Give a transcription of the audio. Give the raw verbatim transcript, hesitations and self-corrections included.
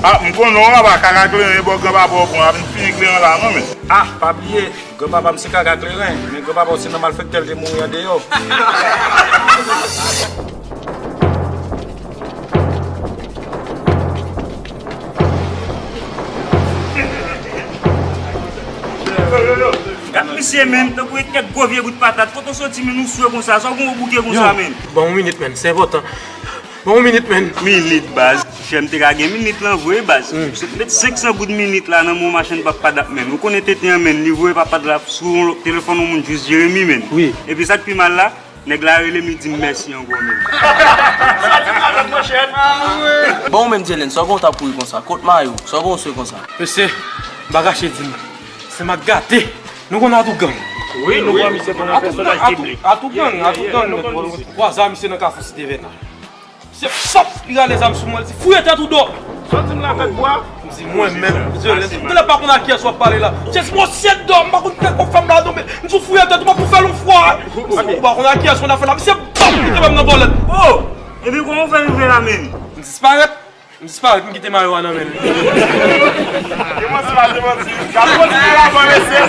Ah, m konnen w anba kaka kleren, bò granpapa w pran, ap fini kleren la non, men. Ah, pa bliye, granpapa m se kaka kleren, men granpapa w se nan malfektè l te mouri andeyò. Gad misye, menn, tankou yon kèk gwo vye bout patat. Kote w soti, menn, ou swe konsa? Sa w gen w bouke konsa, menn? Ban m yon minit, menn, se enpòtan. Ban m yon minit, menn. Minit, baz. Chè, m te ka gen minit lan vre, baz. Met senk san goud minit la nan men yon machann pap padap, menn. Ou konnen tenten an, menn, li voye pap padap sou yon telefòn yon moun jis Jeremi, menn. Epi sa k pi mal la, nèg la rele m, li di m mèsi ankò, menn. Bon, ou menm, Dyelen, sa w gen w t ap kouri konsa? Kot mayo? Sa w gen w swe konsa? Mesye, m pa kache di nou, se m ak gate. Nou konn Atougang? Wi, nou konn misye kòm yon pèsonaj piblik. Atougang, Atougang, nèg. Kwaze a misye nan Kafou Site Vèna. Misye pap, li rale zam sou mwen, li di, "Fouye tèt ou do." Sa w di m la, tèt bwa? M di, "Mwen menm, Dyelen, m genlè pa konn a kiyès w ap pale la." Misye di, "Mesye do, m pa konn fè kòb fanm la non, men." M di, "Fouye tèt ou, m ap fè l yon fwa." Misye, "Ou pa konn a kiyès w ap fè la." Misye, bam, li kenbe m nan vòlèt. Oh! Epi kòman w fè rive la, menn? M disparèt. M disparèt, m kite mayo a nan men l. Demanti pa demanti. Gad kontinye lavan, mesye.